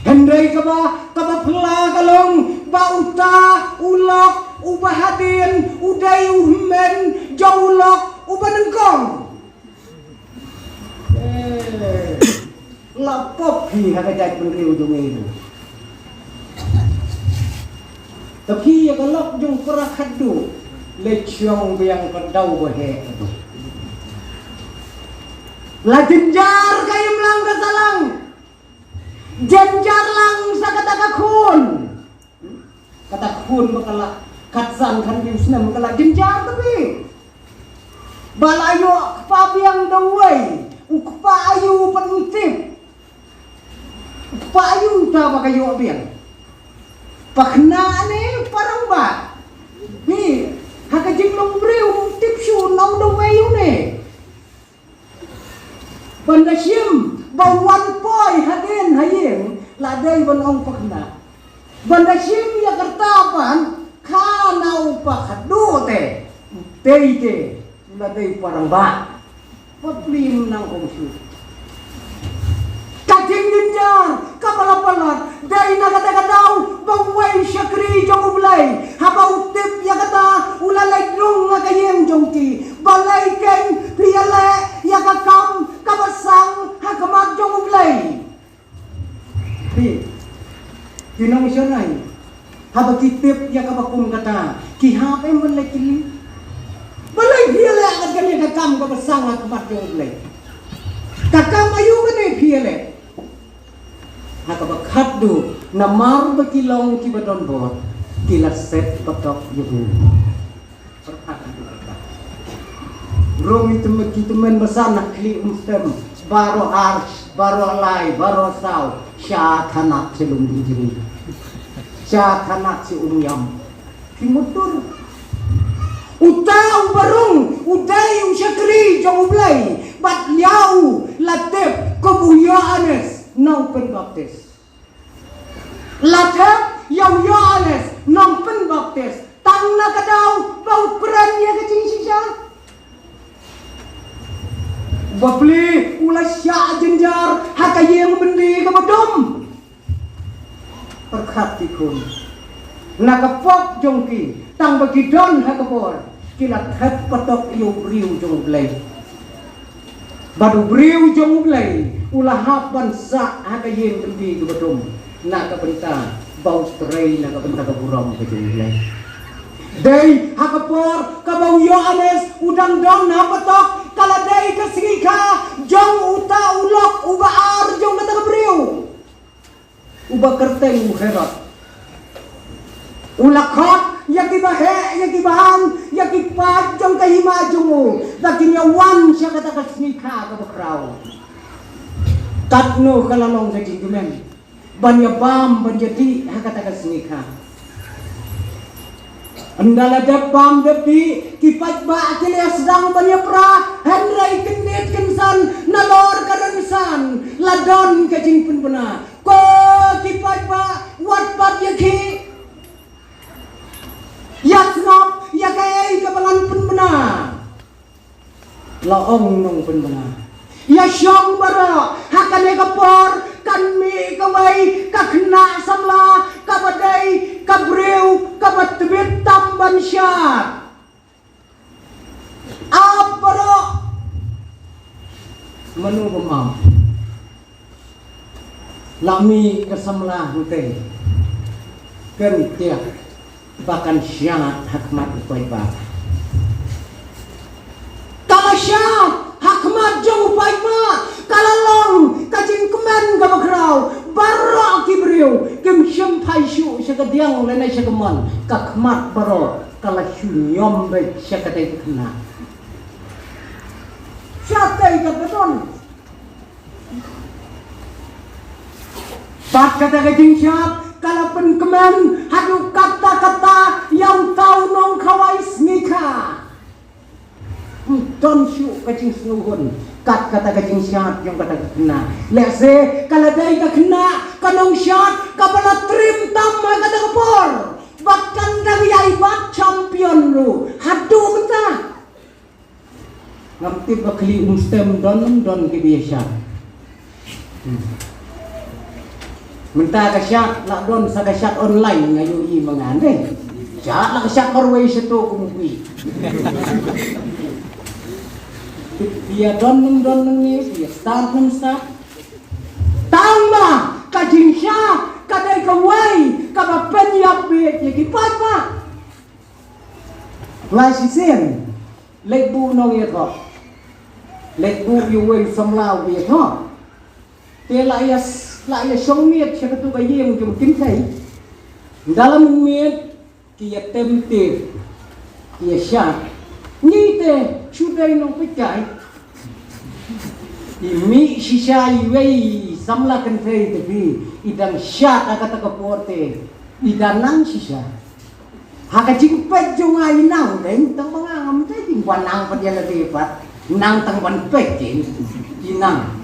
Hynrei kaba, kaba phylla ka long ba uta u lok uba hadien u dei u hynmen jong u lok uba nyngkong. Eh, la pop phi ha ka jaitbynriew jong ngi. Te phi ïa ka lok jong para khatduh, leit shong biang ka daw ba heh. La jynjar ka imlang ka sahlang. Jynjar lang sa kata ka khun. Kata khun ba ka la khatsan khathynriew snem ka la jynjar te phi. Ba la ïoh kpa biang da uwei, u kpa aïu pat ym tip. U kpa aïu uta ba ka ïoh biang. Pa khynnah ne pa rangbah. Phi, ha ka jinglong briew ym tip shuh na u da uwei u ne. Ban da shim ba u wan poi hadien ha ïing, la dei ban ong pa khynnah. Ban da shim ïa ka rta ban, kha na u pa khatduh te, tei te, la dei pa rangbah. Bapli ym nang ong shuh. Ka jingjynjar kaba la palat dei na kata ka daw ba uwei u shakri jong U Blei, haba u tip ïa kata, u la leit rung ha ka ïing jong ki. Balei keiñ phi ïaleh ïa ka kam kaba sang ha khmat jong U Blei? Phi, ki nongshonai, haba ki tip ïa kaba kum kata, ki hap em ban leit kylli? Balei phi ïaleh kat kane ka kam kaba sang ha khmat jong U Blei? Ka kam aïu kane phi ïaleh? Ha kaba khatduh, namar ba ki long kiba don bor, ki la set patok ïa u. Rung i tymmen, ki tymmen basan ha khlieh umstem, baroh ar, baroh lai, baroh saw, sha thanat sha lum jingri. Sha thanat sha umïam. Ki mutur. Uta u ba rung, u dei u shakri jong U Blei, bad ïa u la tip kum u Ïoannis Nongpynbaptis. La tip ïa u Ïoannis Nongpynbaptis tang na ka daw ba u kren ïa ka jingshisha. Bapli u la shah jynjar ha ka ïing byndi kaba dum. Pyrkhat ki khun. Na ka pop jong ki, tang ba ki don ha ka bor, ki la thep patok ïa u briew jong U Blei. Bad u briew jong U Blei u la hap ban sah ha ka ïing byndi kaba dum, na ka bynta ba u trei na ka bynta ka burom ka jong U Blei. Dei ha ka por kaba u Ïoannis u dang don ha patok, ka la dei ka sngi kha jong uta u lok uba ar jong kata ka briew. Uba kyrteng u Herod. U la khot ïa kiba heh, ïa kiba hang, ïa ki paid jong ka hima jong u, ba kin ïa wan sha kata ka sngi kha kaba khraw. Katno ka la long ka jingkmen ban ïa bam ban ïa dih ha kata ka sngi kha. Ynda la dep bam dep dih, ki paidbah ki la sdang ban ïa pra, hynrei kyndit kynsan nalor ka rynsan la don ka jingpynbna. Ko ki paidbah, wat pat ïa khih. Ïa sngap ïa kaei kaba ngan pynbna. La ong u nongpynbna. Ïa shong baroh ha kane ka por kan mih kawei ka khynnah samla kaba dei ka briew kaba tbit tam ban shad. Ap baroh. Mano bym ap? La mih ka samla hangtei, kan tiak ba kan shad ha khmat u paidbah. Ka la shad ha khmat jong u paidbah, ka la long ka jingkmen kaba khraw. Baroh ki briew kim shym phai shuh sha ka diang lane sha ka mon. Ka khmat baroh ka la shu ñiom beit sha katei ka khynnah. Shatei ka ba don. Bad kata ka jingshad ka la pynkmen haduh katta katta ïa uta u nongkhawai sngi kha. Ym don shuh ka jingsngewhun kat kata ka jingshad jong kata ka khynnah. Lehse ka la dei ka khynnah ka nongshad kaba la trim tam ha kata ka por. Bad kan dang ïai bat champion ruh haduh mynta. Ngam tip ba khlieh um stem don ym don kiba ïa shad. Hmm. Mynta ka shad la don sa ka shad online nga ïohi ma nga ne. Shad la ka shad marwei shato kum u phi. Ïa don ym don ne, ïa start ym start. Tang ba ka jingshad ka dei kawei kaba pynïap beit ïa ki paidbah. Lai shisien. Leit buh nongïathoh. Leit buh ïa uwei u samla uba ïathoh. Te la ïa, la ïa shong miet sha katu ka ïing jong kynthei. Ynda la mynmiet ki ïa tem tip, ki ïa shad. Ngi te shu dei nongpeitkai. I mih shisha iwei i samla kynthei te phi, i dang shad ha kata ka por te i dang nang shisha. Ha ka jingpeit jong nga i nang dei, tang ba nga ngam dei jingwan nang pat ïa lade pat, nang tang ban peit dei i nang.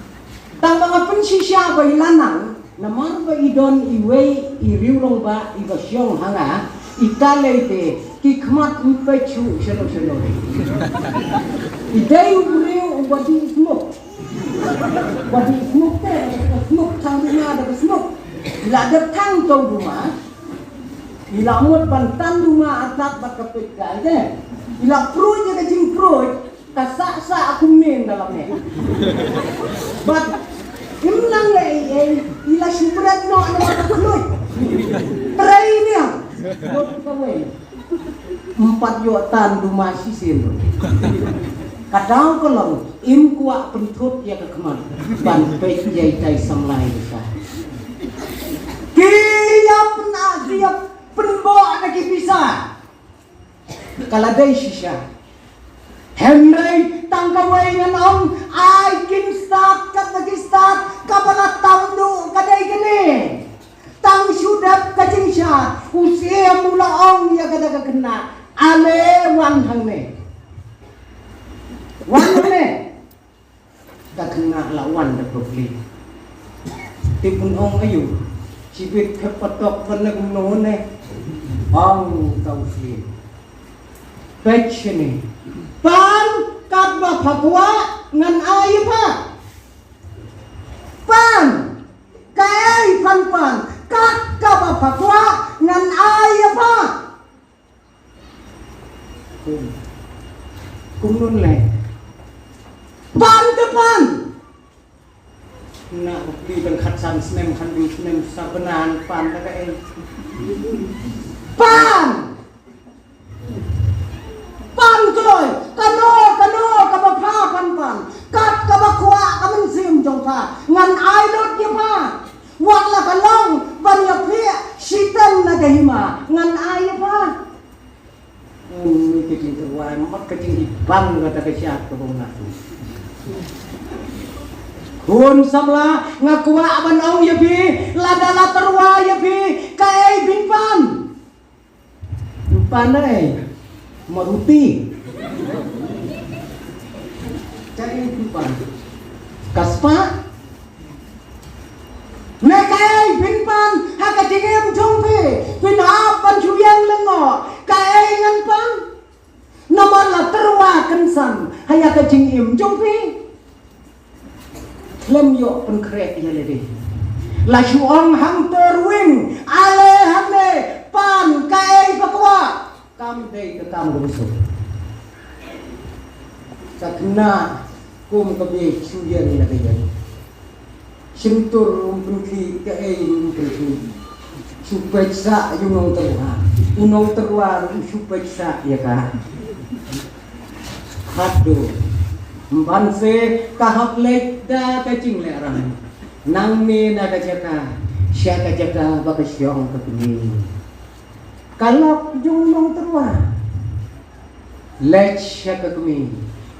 Tang ba nga pynshisha ba i la nang, namar ba i don iwei i riewrangbah iba shong ha nga, i ta lei te ki khmat ym peit shuh shano shano. I dei u briew uba dih smok. Ba dih smok te, da ka smok tang duma, da ka smok. I la dep tang tong duma. I la mut ban tan duma atat bad ka peitkai te. I la pruid ïa ka jingpruid, ka sah sah kumne na la meh. Bad im nang leh ei ei, i la shu bret noh na ka khluit. Trei nia. Lut kawei. Ym pat ïoh tan duma shisien ruh. Ka daw ka long im kwah pynthut ïa ka khmat ban peit ïa itai samla i basa. Ki ïa pynah, ki ïa pynbok na ki pisa. Ka la dei shisha. Hynrei tang kawei ngan ong, ai kin stad kat ba ki stad, kaba la tam duh ka dei kane. Tang shu dep ka jingshad, u Syiem u la ong ïa kata ka khynnah, ale wan hangne. Wan hangne. Ka khynnah la wan da pyrthei. Te pun ong ayu, shibit khep patok ban na kumno ne. Ong uta u Syiem. Peit shane. Pan katba pha kwah ngan ai ïa pha. Pan. Kaei pan pan, kat kaba pha kwah ngan ai ïa pha. Kum. Kumno leh? Pan te pan. Na u phi tang khatsan snem, khathynriew snem, sa bnai pan da kaei? Pan. Pan kloi, kano kano kaba pha pan pan, kat kaba kwah ka mynsiem jong pha, ngan ai lut ïa pha. Wat la ka long ban ïa phi shiteng na ka hima, ngan ai ïa pha. Ngi ka jingtyrwa, mat ka jingibang kata ka shad ka bong na. Khun samla, nga kwah ban ong ïa phi, lada la tyrwa ïa phi, kaei phin pan? Pan ei, Maruti. Kaei phin pan? Ka spah. Me kaei phin pan ha ka jingim jong phi? Phin hap ban shu ïeng lyngngoh. Kaei ngan pan? Namar la tyrwa kynsan ha ïa ka jingim jong phi. Lem ïoh pynkhreh ïa lade. La shu ong hangto ruh, ale hangne, pan kaei ba kwah. Kam dei ka kam ka bsut. Ka khynnah kum ka bieit shu ïeng na ka ïeng. Shyntur um pynkhih kaei um pynkhih. Shu peit sah ïa u nongtyrwa. U nongtyrwa ruh shu peit sah ïa ka. Haduh. Ym ban se ka hap leit da ka jinglehraiñ. Nangne na ka jaka, sha ka jaka ba ka shong ka kmie. Ka lok jong u nongtyrwa. Leit sha ka kmie.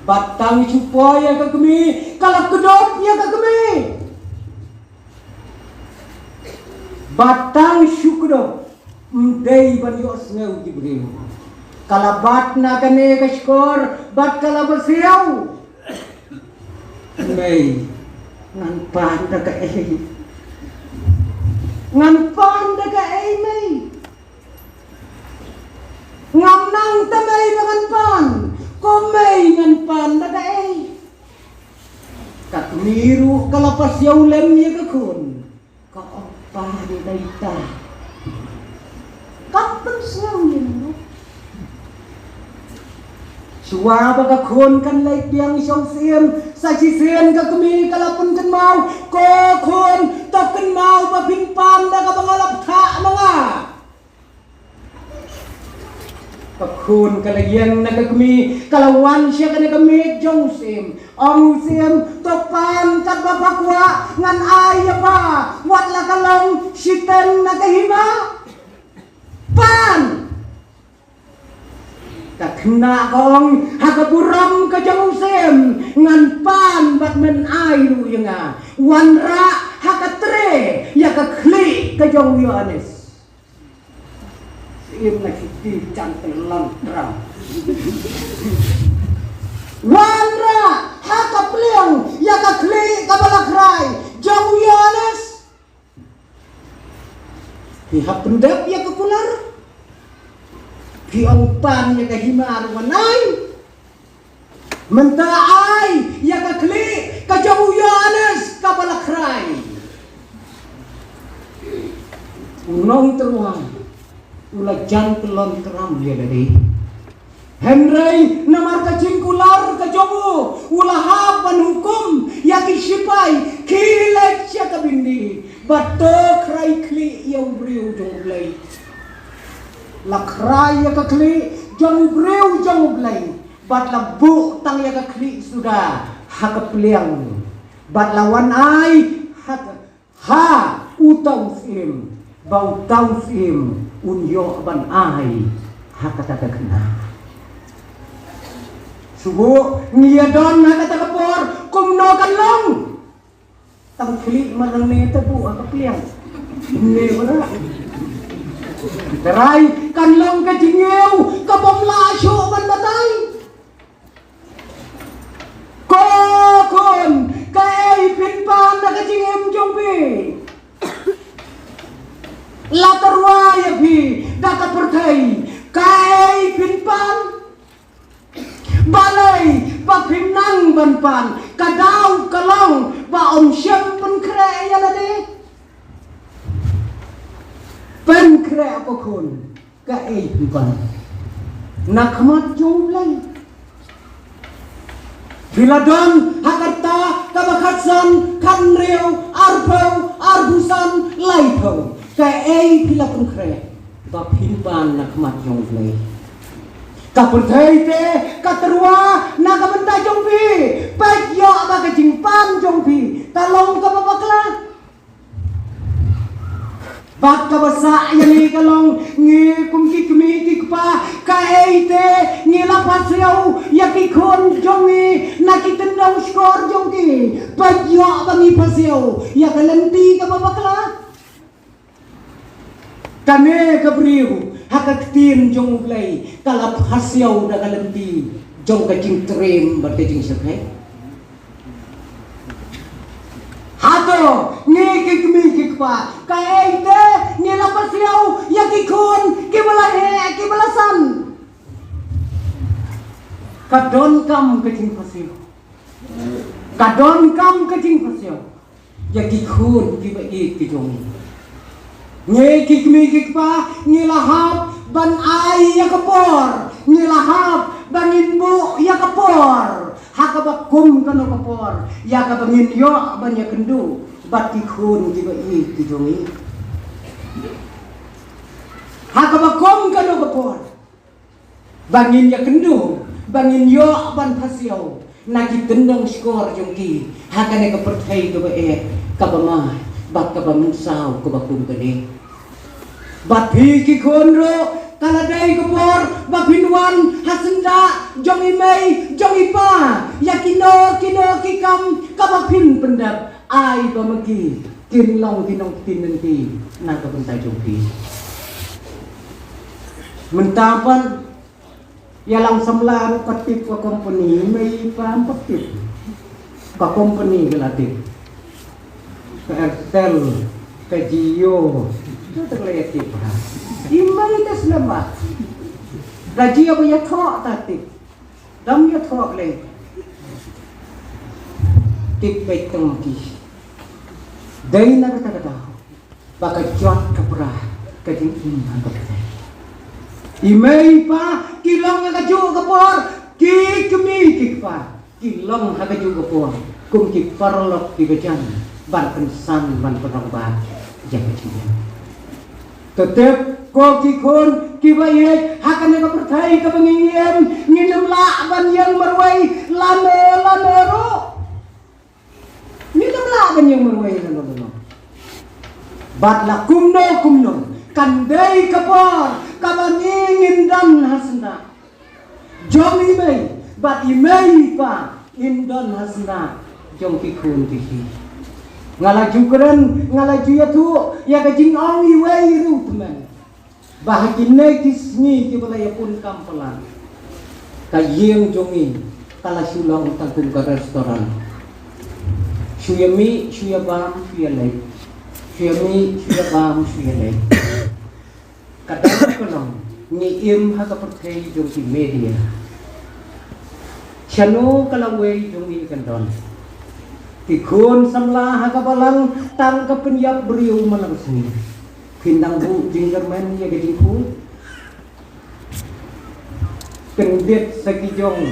Bad tang shu poi ïa ka kmie, ka la kdup ïa ka kmie. Bad tang shu kdup. Ym dei ban ïohsngew ki briew. Ka la bat na kane ka shkor, bad ka la pasiaw. Mei, ngan pan da kaei? Ngan pan da kaei, mei? Ngam nang te mei ba ngan pan. Ko mei, ngan pan da kaei? Ka kmie ruh ka la pasiaw lem ïa ka khun. Ka ong pan da ita. Kam pynsngew ïa u. Shuwa ba ka khun kan leit biang sha u syiem, sa shisien ka kmie ka la pynkynmaw, ko khun, to kynmaw ba phin pan da kaba nga la pynthah ma nga. Ka khun ka la ïeng na ka kmie, ka la wan sha kane ka miej jong u syiem. Ong u syiem, to pan katba pha kwah, ngan ai ïa pha, wat la ka long shiteng na ka hima. Pan! Ka khynnah ka ong ha ka burom ka jong u syiem, ngan pan bad men ai ruh ïa nga. Wanrah ha ka tre ïa ka khlieh ka jong u Ïoannis. Im na ki ti chang te long tram. Wanrah ha ka pliang ïa ka khlieh kaba la khrai jong u Ïoannis. Phi hap pyndep ïa ka kular. Phi ong pan ïa ka hima ruh ngan ai. Mynta ai ïa ka khlieh ka jong u Ïoannis kaba la khrai. U nongtyrwa u la jan kyllon tram ïa lade. Hynrei namar ka jingkular ka jong u, u la hap ban hukum ïa ki shipai, khie leit sha ka byndi bad to khrai khlieh ïa u briew jong U Blei. La khrai ïa ka khlieh jong u briew jong U Blei. Bad la buh tang ïa ka khlieh suda ha ka pliang. Bad la wan ai ha ka, ha uta u syiem, ba uta u syiem un ïoh ban ai ha kata ka khynnah. Shu buh ngi ïa don ha kata ka por kumno kan long. Tang khlieh ma nangne te buh ha ka pliang. Ne ba. Trai kan long ka jingïew ka bym lah shuh ban batai. Ko khun, kaei phin pan da ka jingim jong phi? La tyrwa ïa phi da ka pyrthei, kaei phin pan? Balei ba phim nang ban pan? Ka daw ka long ba ym shym pynkhreh ïa lade. Pynkhreh ko khun, kaei phin pan na khmat jong U Blei. Phi la don ha ka rta kaba khatsan, khathynriew, arphew, arphew san, laiphew. Kaei phi la pynkhreh ba phin pan na khmat jong U Blei? Ka pyrthei te ka tyrwa na ka bynta jong phi. Peit ïoh ba ka jingpan jong phi ka long kaba bakla. Bad kaba sah ïa ngi ka long ngi kum ki kmie ki kpa, kaei te ngi la pasiaw ïa ki khun jong ngi na ki tyndong shkor jong ki? Peit ïoh ba ngi pasiaw ïa ka lynti kaba bakla. Kane ka briew ha ka ktien jong U Blei ka la pasiaw da ka lynti jong ka jingtriem bad ka jingshyrkhei. Hato ngi ki kmie ki kpa, kaei te ngi la pasiaw ïa ki khun kiba la heh kiba la san? Ka donkam ka jingpasiaw. Ka donkam ka jingpasiaw ïa ki khun kiba ïeit ki jong ngi. Ngi ki kmie ki kpa ngi la hap ban ai ïa ka por, ngi la hap ban ngin buh ïa ka por ha kaba kum kano ka por ïa kaba ngin ïoh ban ïakynduh bad ki khun kiba ïeit ki jong ngi. Ha kaba kum kano ka por ba ngin ïakynduh, ba ngin ïoh ban pasiaw na ki tyndong shkor jong ki ha kane ka pyrthei kaba eh, kaba ma bad kaba mynsaw kaba kum kane. Bad phi ki khun ruh ka la dei ka por ba phin wan ha syndah jong i mei jong i pa ïa kino kino ki kam kaba phin pyndep, ai ba ma ki kin long ki nongkti nangkti na ka bynta jong phi. Mynta pat ïalang samla ruh ka tip ka company, mei pa ka tip. Ka company ka la tip. Ka Airtel, ka Jio, ka tang la ïa tip ha. I mei ta snem ba. Ka Jio ba ïathoh ta tip. Dam ïathoh lei. Tip beit tang ki. Dei na kata kata. Ba ka jot ka pra ka jingim ha ka pyrthei. I mei i pa ki long ha kajuh ka por, ki kmie ki kpa ki long ha kajuh ka por kum ki paralok kiba jan ban pynsan ban pynrang ba ïa ka jingim. To tip ko ki khun kiba ïeit, ha kane ka pyrthei kaba ngi im ngin ym lah ban ïeng marwei lano lano ruh. Ngim lah ban ïeng marwei lano lano. Bad la kumno kumno kan dei ka por kaba ngi ngin don ha syndah jong i mei bad i mei i pa, in don ha syndah jong ki khun ki kti. Nga la ju kren, nga la ju ïathuh ïa ka jingong iwei i ruh tymmen. Ba ha kine ki sngi kiba la ïapun kam palat, ka ïing jong ngi ka la shu long tang kum ka restaurant. Shu ïa mih, shu ïa bam, shu ïa leit. Shu ïa mih, shu ïa bam, shu ïa leit. Ka dang ka long ngi im ha ka pyrthei jong ki media. Shano ka lawei jong ngi kan don? Ki khun samla ha ka balang tang ka pynïap briew man la ka sngi. Phin dang buh jingkyrmen ïa ka jingkhuid. Kyndit sa ki jong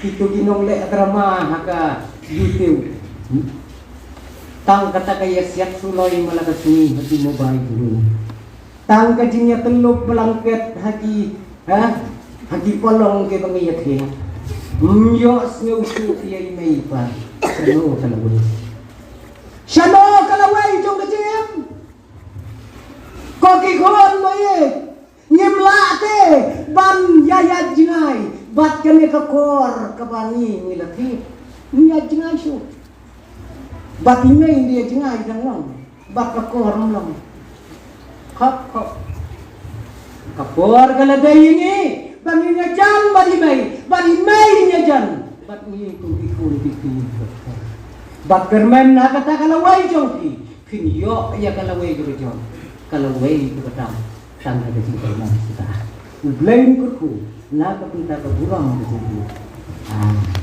kito ki nongleh drama ha ka YouTube. Tang kata ka ïasiat suloi man la ka sngi ha ki mobile ruh. Tang ka jingïatyllup blanket ha ki, ha? Ha ki palong kiba ngi ïathiah. Ym ïohsngew shuh ïa i mei i pa. Shano ka lawei? Shano ka lawei jong ka jingim? Ko ki khun ba ïeit, ngim lah te ban ïa ïaid jngai bad kane ka kor kaba ngi ngi la thied. Ngim ïaid jngai shuh. Bad i mei i ïaid jngai dang long. Bad ka kor ym long. Khop khop. Ka por ka la dei ïa ngi ban ïajan bad i mei, bad i mei ïajan bad ngi, kum ki khun ki kti. Bad kyrmen ha kata ka lawei jong ki. Phin ïoh ïa ka lawei kaba jong, ka lawei kaba tam. Tang ha ka jingkyrmen shisha. U Blei un kyrkhu na ka bynta ka burom ka jong u. Amen.